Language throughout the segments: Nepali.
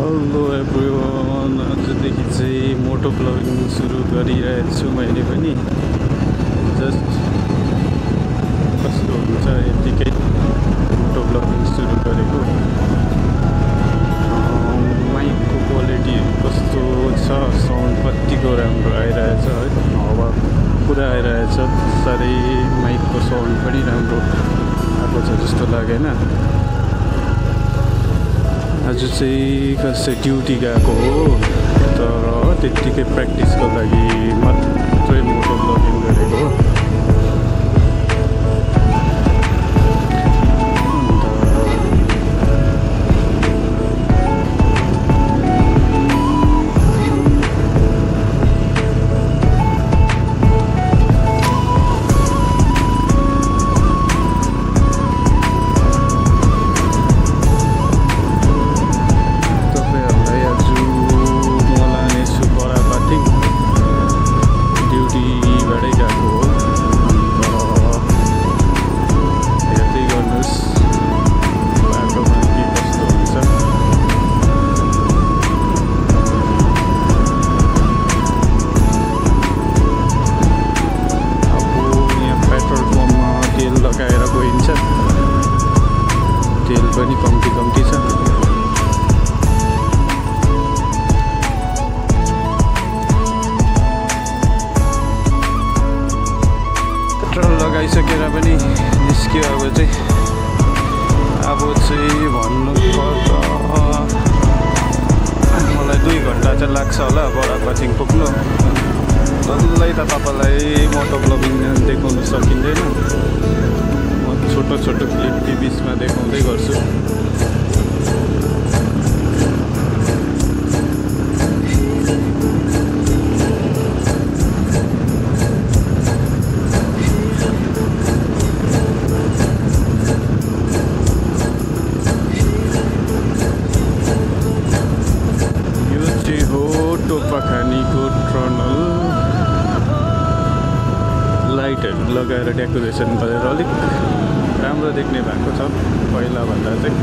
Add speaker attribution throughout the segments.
Speaker 1: हेलो एभ्रिवान, आजदेखि चाहिँ मोटो ब्लगिङ सुरु गरिरहेको छु मैले पनि। जस्ट कस्तो हुन्छ यतिकै मोटो ब्लगिङ सुरु गरेको। माइकको क्वालिटी कस्तो छ, साउन्ड कतिको राम्रो आइरहेछ है, हावा पुरा आइरहेछ। साह्रै माइकको साउन्ड पनि राम्रो आएको छ जस्तो लागेन। आज चाहिँ कसै ड्युटी गएको हो, तर त्यत्तिकै प्र्याक्टिसको लागि मात्रै मोटो ब्लगिङ गरेको हो। तेल पनि कम्ती छ। पेट्रोल लगाइसकेर पनि निस्क्यो। अब चाहिँ भन्नु पर्दा मलाई 2 घन्टा चाहिँ लाग्छ होला बडापाथिङ पुग्नु। डल्लै त तपाईँलाई मोटो ब्लगिङ देखाउनु सकिँदैन, छोटो क्लिप के बिचमा देखाउँदै गर्छु। यो चाहिँ हो टोपाखानीको टनल। लाइटहरू लगाएर डेकोरेसन गरेर अलिक राम्रो देख्ने भएको छ पहिला भन्दा चाहिँ।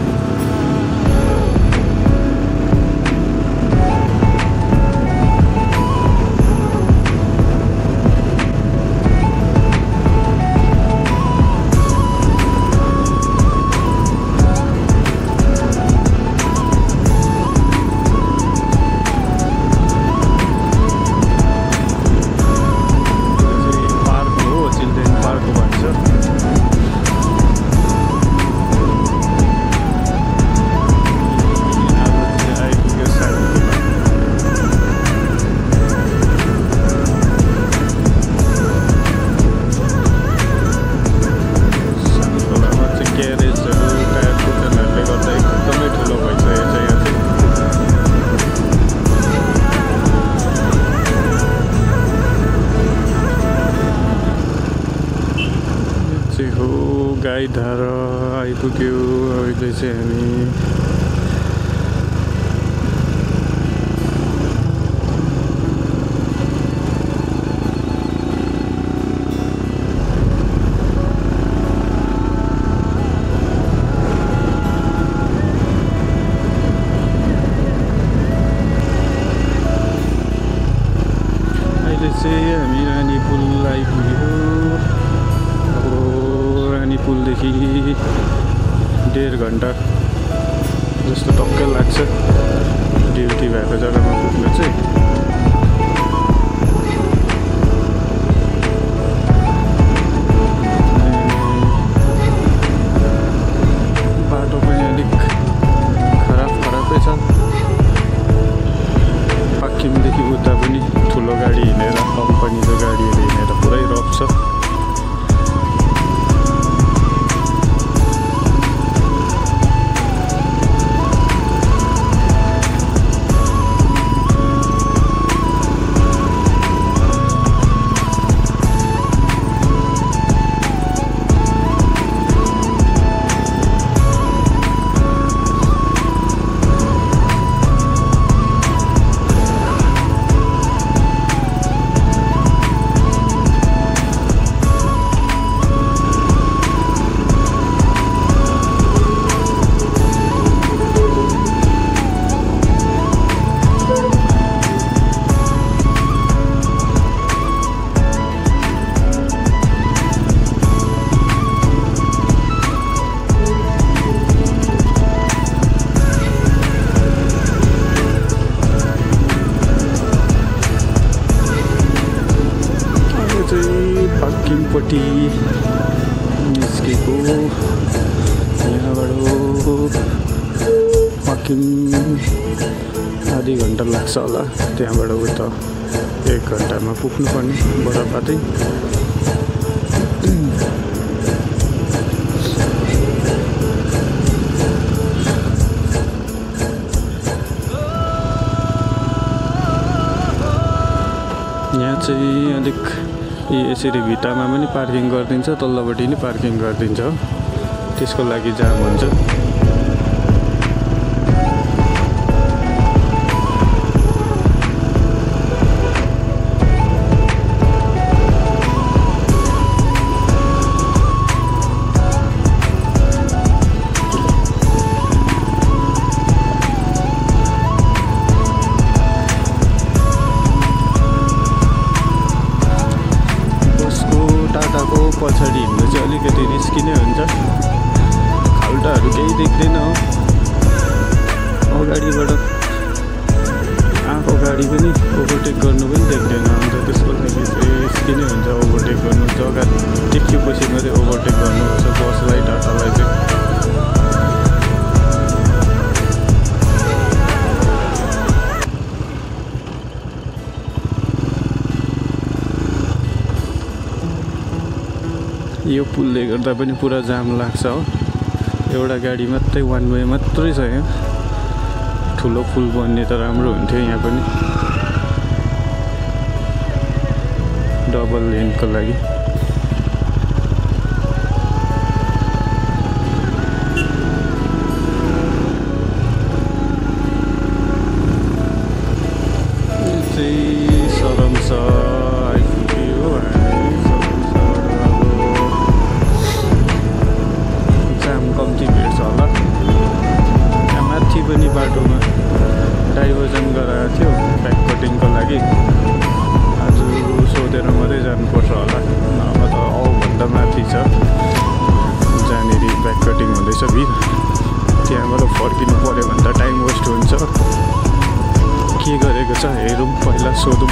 Speaker 1: पार्क हो, चिल्ड्रेन पार्क भन्छ। गाईधारा आइपुग्यो। अहिले चाहिँ हामी रानी पुल आइपुग्यो। पुलदेखि 1.5 घन्टा जस्तो टक्कै लाग्छ ड्युटी भएको जग्गामा पुग्नु चाहिँ। बाटो पनि अलिक खराबै छ। पश्चिमदेखि उता पनि ठुलो गाडी हिँडेर, कम्पनीको गाडीहरू हिँडेर पुरै रफ छ। सिटी निस्केको। यहाँबाट वाकिङ आधी घन्टा लाग्छ होला, त्यहाँबाट उता 1 घन्टामा पुग्नुपर्ने बरापातै। यहाँ चाहिँ अलिक यसरी भित्तामा पनि पार्किङ गरिदिन्छ, तल्लोपट्टि नि पार्किङ गरिदिन्छ, त्यसको लागि जाम हुन्छ। पछाडि हिँड्नु चाहिँ अलिकति रिस्की नै हुन्छ, खाल्टाहरू केही देख्दैन हो। अगाडिबाट आएको गाडी पनि ओभरटेक गर्नु पनि देख्दैन, अन्त त्यसको लागि चाहिँ रिस्की नै हुन्छ ओभरटेक गर्नु। जग्गा देखेपछि मात्रै ओभरटेक गर्नुपर्छ बसलाई, टाटालाई चाहिँ। यो पुलले गर्दा पनि पुरा जाम लाग्छ हो। एउटा गाडी मात्रै वान वे मात्रै छ यहाँ। ठुलो पुल बन्ने त राम्रो हुन्थ्यो यहाँ पनि, डबल लेनको लागि। बाटोमा डाइभर्जन गराएको थियो ब्याक कटिङको लागि। आज सोधेर मात्रै जानुपर्छ होला, नभए त औभन्दा माथि छ जहाँनिर ब्याक कटिङ हुँदैछ भिड। त्यहाँबाट फर्किनु पऱ्यो भने त टाइम वेस्ट हुन्छ। के गरेको छ हेरौँ, पहिला सोधौँ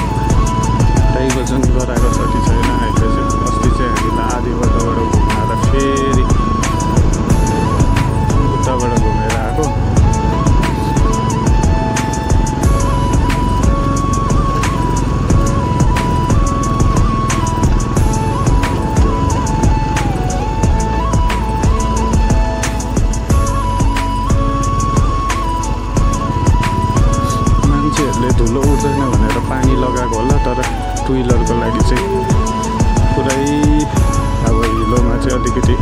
Speaker 1: डाइभर्जन गराएको छ कि छैन। अहिले चाहिँ अस्ति चाहिँ हामीलाई आधी बाटोबाट घुमाएर फेरि उताबाट घुमेर आएको। धुलो उड्दैन भनेर पानी लगाएको होला, तर टु व्हिलरको लागि चाहिँ पुरै अब हिलोमा चाहिँ अलिकति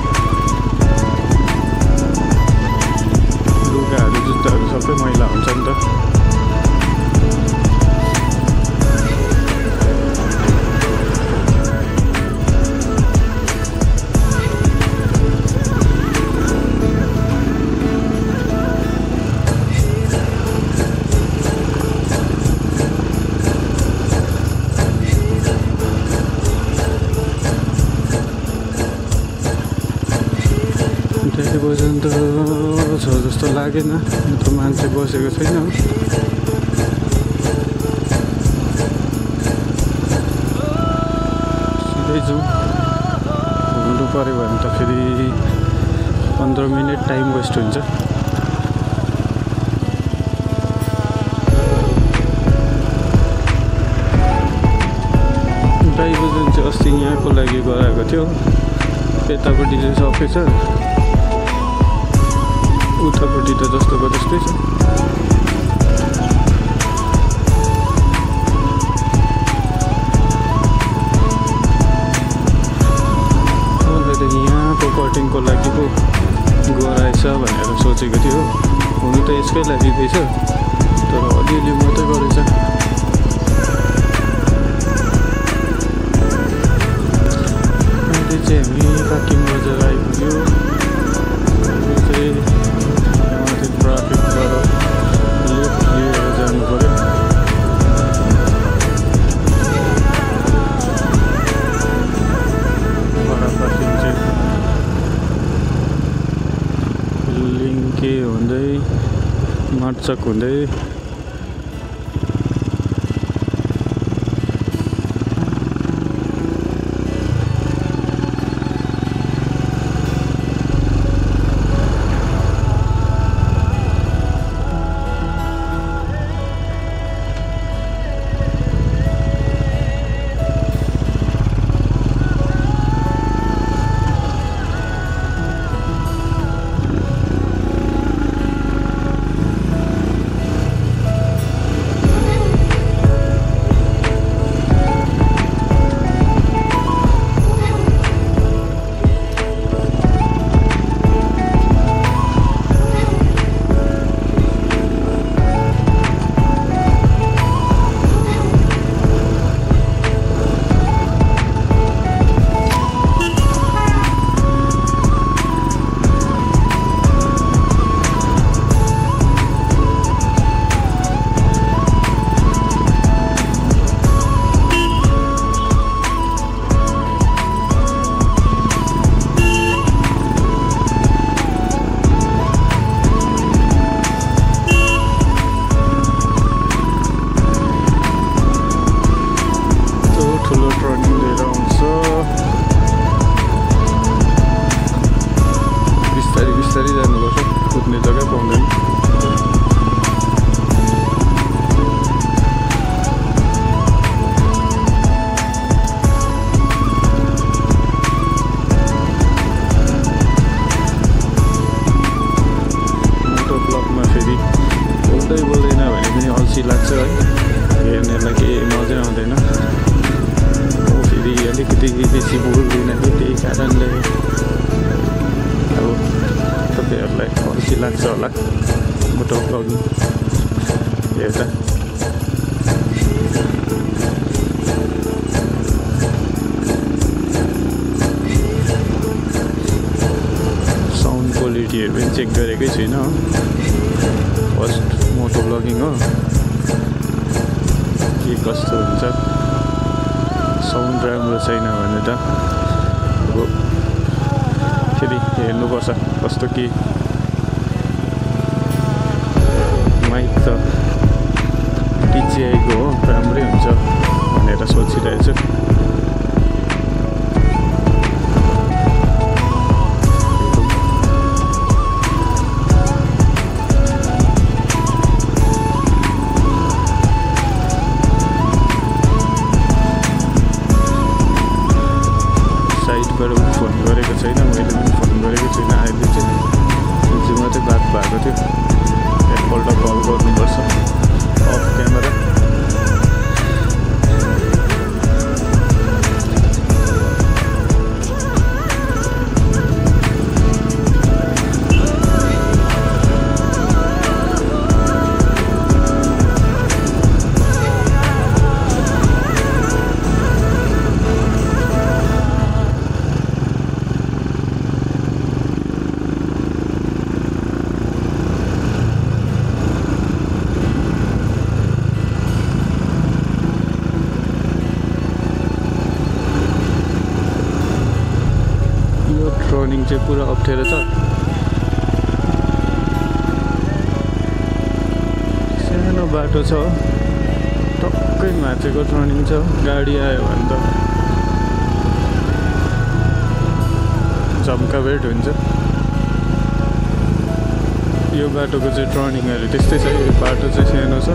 Speaker 1: लुगाहरू जुत्ताहरू सबै मैला हुन्छ नि त। डाइभर्जन त छ जस्तो लागेन, त मान्छे बसेको छैन। सिधै जाउँ, घुम्नु पऱ्यो भने त फेरि 15 मिनट टाइम वेस्ट हुन्छ। डाइभर्जन चाहिँ अस्ति यहाँको लागि गराएको थियो, यतापट्टि चाहिँ सकेछ, उतापट्टि त जस्तोको त्यस्तै छ। मैले त यहाँको कटिङको लागि पो गराएछ भनेर सोचेको थियो। हुनु त यसकै लागि रहेछ, तर अलिअलि मात्रै गरेछ। अहिले चाहिँ हामी पार्किङ बजार आइपुग्यो। ट्राफिकबाट लेफ्ट लिएर जानु पऱ्यो। बरापाती चाहिँ लिङ्के हुँदै मार्चक हुँदै अल्छी लाग्छ है, हेर्नेलाई केही मजै आउँदैन। म फेरि अलिकति बेसी बोल्दिनँ कि त्यही कारणले अब तपाईँहरूलाई अल्छी लाग्छ होला मोटो भ्लगिङ हेर्दा। साउन्ड क्वालिटीहरू पनि चेक गरेकै छुइनँ हो, फर्स्ट मोटो भ्लगिङ हो, के कस्तो हुन्छ। साउन्ड राम्रो छैन भने त अब फेरि हेर्नुपर्छ कस्तो के। माइक त DJI-को हो, राम्रै हुन्छ भनेर सोचिरहेछु। फोन गरेको छैन, मैले पनि फोन गरेको छैन। अहिले चाहिँ हिजो मात्रै बात भएको थियो, एकपल्ट कल गर्नुपर्छ अफ क्यामेरा। टर्निङ चाहिँ पुरा अप्ठ्यारो छ, सानो बाटो छ, टक्कै माथिको टर्निङ छ। गाडी आयो भने त झम्का भेट हुन्छ। यो बाटोको चाहिँ टर्निङहरू त्यस्तै छ, यो बाटो चाहिँ सानो छ,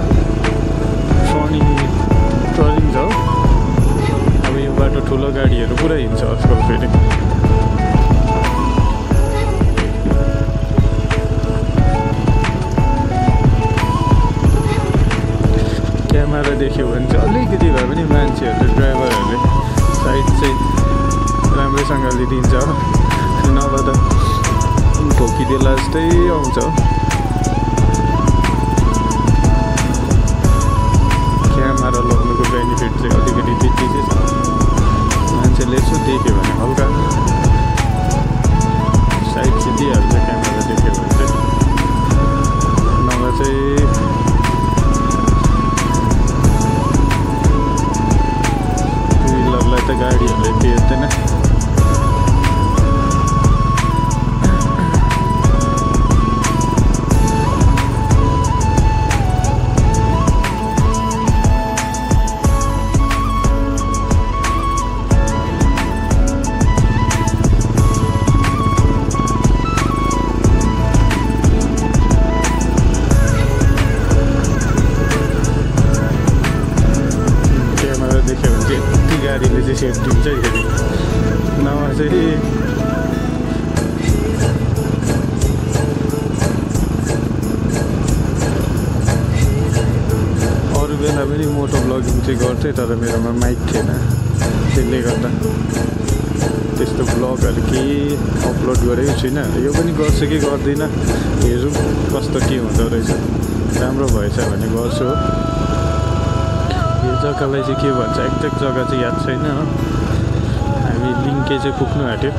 Speaker 1: टर्निङ छ। अब यो बाटो ठुलो गाडीहरू पुरा हिँड्छ आजकल फेरि। क्यामेरा देख्यो भने चाहिँ अलिकति भए पनि मान्छेहरूले, ड्राइभरहरूले साइड चाहिँ राम्रैसँगले दिन्छ, नभए त ठोकिदेला जस्तै आउँछ। क्यामेरा लगाउनुको बेनिफिट चाहिँ अलिकति त्यति चाहिँ छ, मान्छेले यसो देख्यो भने हल्का साइड चाहिँ दिइहाल्छ क्यामेरा देख्यो भने चाहिँ, नभए चाहिँ त गाडीहरूले हेर्दैन। गाडीले चाहिँ सेफ दिन्छ फेरि, नभए चाहिँ अरू बेला पनि मोटो भ्लगिङ चाहिँ गर्थेँ, तर मेरोमा माइक थिएन, त्यसले गर्दा त्यस्तो भ्लगहरू केही अपलोड गरेको छुइनँ। यो पनि गर्छु कि गर्दिनँ, हेरौँ कस्तो के हुँदो रहेछ, राम्रो भएछ भने गर्छु हो। यो जग्गालाई चाहिँ के भन्छ एक्ज्याक्ट जग्गा चाहिँ याद छैन हो। हामी लिङ्के चाहिँ पुग्नु आँट्यो।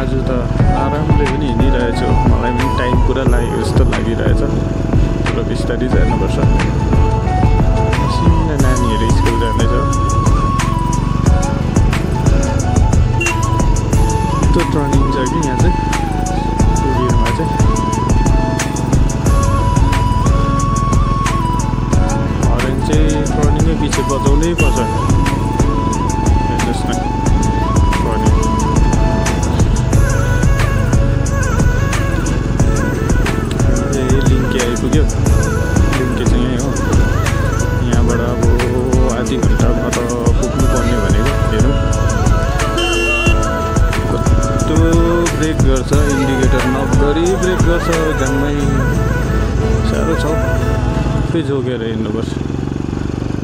Speaker 1: आज त आरामले पनि हिँडिरहेछु, मलाई पनि टाइम पुरा लाग्यो जस्तो लागिरहेछ। पुरा बिस्तारै जानुपर्छ, सिधा नानीहरू स्कुल जाँदैछ। त्यो टर्निङ छ कि यहाँ चाहिँ पुगेमा चाहिँ हरेन चाहिँ टर्निङै पछि बजाउनै पर्छ। हेर्नुहोस् न टर्निङ लिङ्के आइपुग्यो। लिङ्के चाहिँ यहीँ हो, यहाँबाट अब आधी घन्टामा त पुग्नु पर्ने भनेको। हेरौँ कस्तो ब्रेक गर्छ झ्याङमै साह्रो छ आफै जोगेर हिँड्नुपर्छ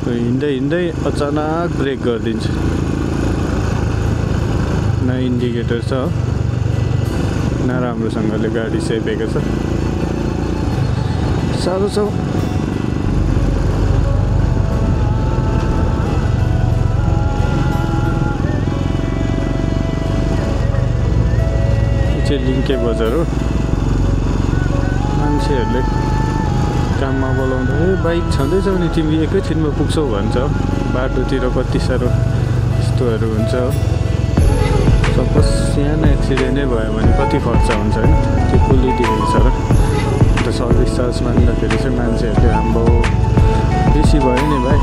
Speaker 1: हिँड्दै हिँड्दै अचानक ब्रेक गरिदिन्छ न इन्डिकेटर छ न राम्रोसँगले गाडी सेपेको छ साह्रो छ लिङ्के बजार हो मान्छेहरूले काममा बोलाउँदा बाइक छँदैछ भने तिमी एकैछिनमा पुग्छौ भन्छ बाटोतिर कति साह्रो यस्तोहरू हुन्छ सपोज सानो एक्सिडेन्टै भयो भने कति खर्च हुन्छ होइन त्यो कसले दिएको छ र अन्त सर्भिस चार्ज मान्दाखेरि चाहिँ मान्छेहरूले हाम्रो बेसी भयो नि भाइ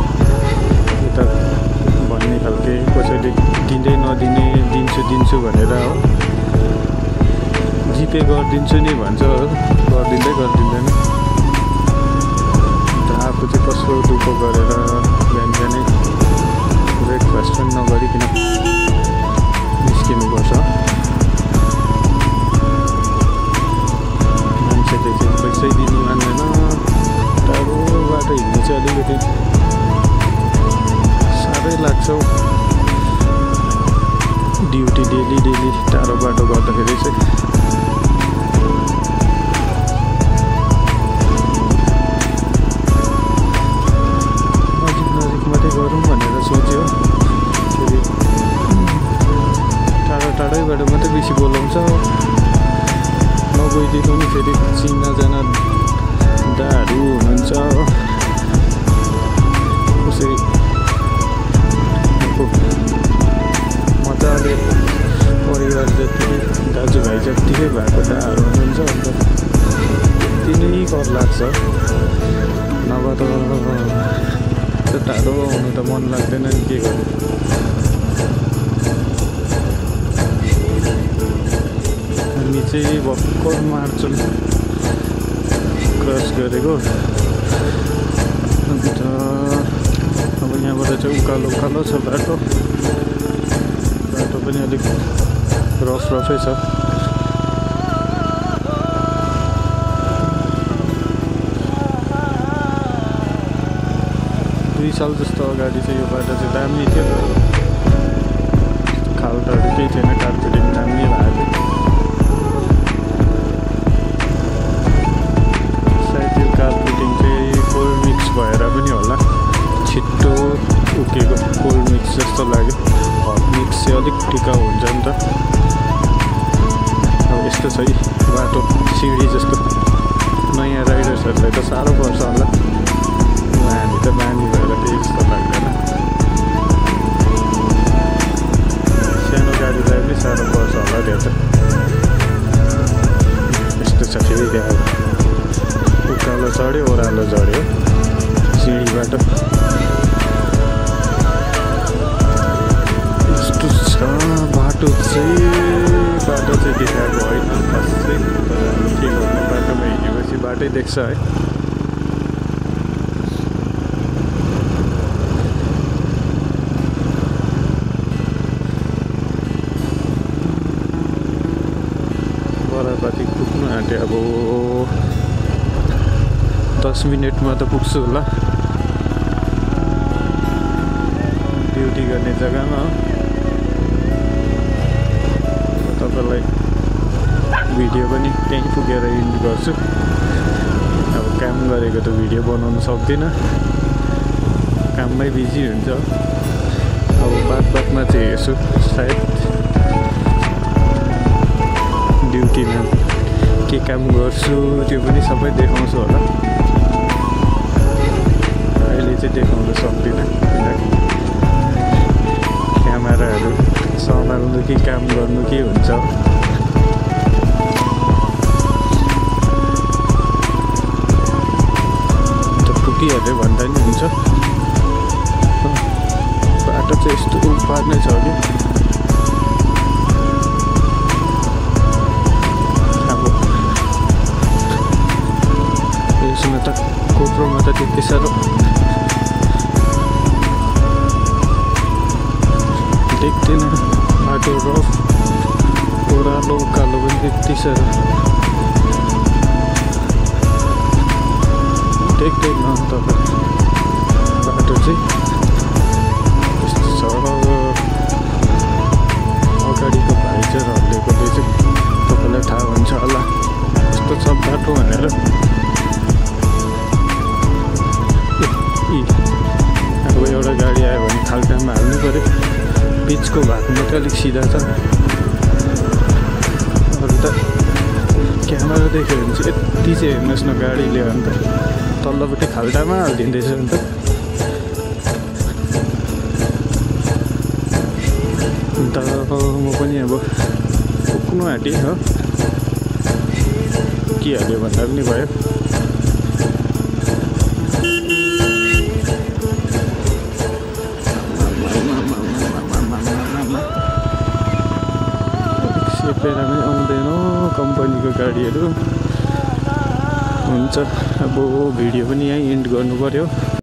Speaker 1: यता भन्ने खालके कसैले दिँदै नदिने दिन्छु भनेर हो जिपे गरिदिन्छु नि भन्छ गरिदिँदैन अन्त आफू चाहिँ कस्तो दुःख गरेर बिहानै ब्रेकफास्ट पनि नगरिकन निस्किनुपर्छ मान्छेले चाहिँ पैसै दिनु मान्दैन टाढो बाटो हिँड्नु चाहिँ अलिकति साह्रै लाग्छ ड्युटी डेली टाढो बाटो गर्दाखेरि चाहिँ गरौँ भनेर सोच्यो फेरि टाढैबाट मात्रै बेसी बोलाउँछ नगइदिनु नि फेरि चिनाजाना दाहरू हुनुहुन्छ कसै मजाले परिवार जति दाजुभाइ जत्तिकै भएको दाहरू हुनुहुन्छ अन्त तिनै कर लाग्छ नभए त टाढो आउनु त मन लाग्दैन नि के गर्नु हामी चाहिँ भर्खर मार्चल क्रस गरेको अन्त अब यहाँबाट चाहिँ उकालो छ बाटो पनि अलिक रफै छ 2 साल जस्तो अगाडि चाहिँ यो बाटो चाहिँ दामी थियो खाल्टाहरू केही थिएन कार्पेटिङ दामी भएको सायद यो कार्पेटिङ चाहिँ कोल्ड मिक्स भएर पनि होला छिट्टो उकेको कोल्ड मिक्स जस्तो लाग्यो हट मिक्स चाहिँ अलिक टिकाउ हुन्छ नि त अब यस्तो छ बाटो सिँढी जस्तो नयाँ राइडर्सहरूलाई त साह्रो पर्छ होला हामी त बानी भएर केही जस्तो लाग्दैन सानो गाडीलाई पनि साह्रो पर्छ होला त्यो त यस्तो छ फेरि त्यहाँ उकालो चढ्यो ओह्रालो चढ्यो सिँढीबाट यस्तो छ बाटो चाहिँ देखाएको होइन खासै के गर्नु बाटोमा हिँडेपछि बाटै देख्छ है बराबरी पुग्नु आँट्यो अब 10 मिनटमा त पुग्छु होला ड्युटी गर्ने जग्गामा तपाईँलाई भिडियो पनि त्यहीँ पुगेर इन्ड गर्छु अब काम गरेको त भिडियो बनाउनु सक्दिनँ काममै बिजी हुन्छ अब बादमा चाहिँ हेर्छु सायद ड्युटीमा के काम गर्छु त्यो पनि सबै देखाउँछु होला अहिले चाहिँ देखाउनु सक्दिनँ किनकि क्यामेराहरू सम्हाल्नु कि काम गर्नु के हुन्छ पुगिहाल्यो भन्दा नि हुन्छ बाटो चाहिँ यस्तो उपार नै छ कि यसमा त कोप्रोमा त त्यति साह्रो देख्दैन बाटो रफ ओह्रालो उकालो पनि त्यति साह्रो देख्दैन तपाईँ बाटो चाहिँ यस्तो छ। अगाडिको भाइ चाहिँ हल्लेकोले चाहिँ तपाईँलाई थाहा हुन्छ होला कस्तो छ बाटो भनेर। अब एउटा गाडी आयो भने खाल्टामा हाल्नु पऱ्यो, बिचको भाग मात्रै अलिक सिधा छ, अरू त क्यामेरा देख्यो भने चाहिँ यति चाहिँ हेर्नुहोस् न गाडीले अन्त तल्लोपट्टि खाल्टामा हालिदिँदैछ अन्त। अन्त म पनि अब पुग्नु आँटेँ हो, के हाल्यो भन्दा पनि भयो। सेपेर पनि आउँदैन कम्पनीको गाडीहरू। हुन्छ अब भिडियो पनि यहीँ एन्ड गर्नु पर्यो।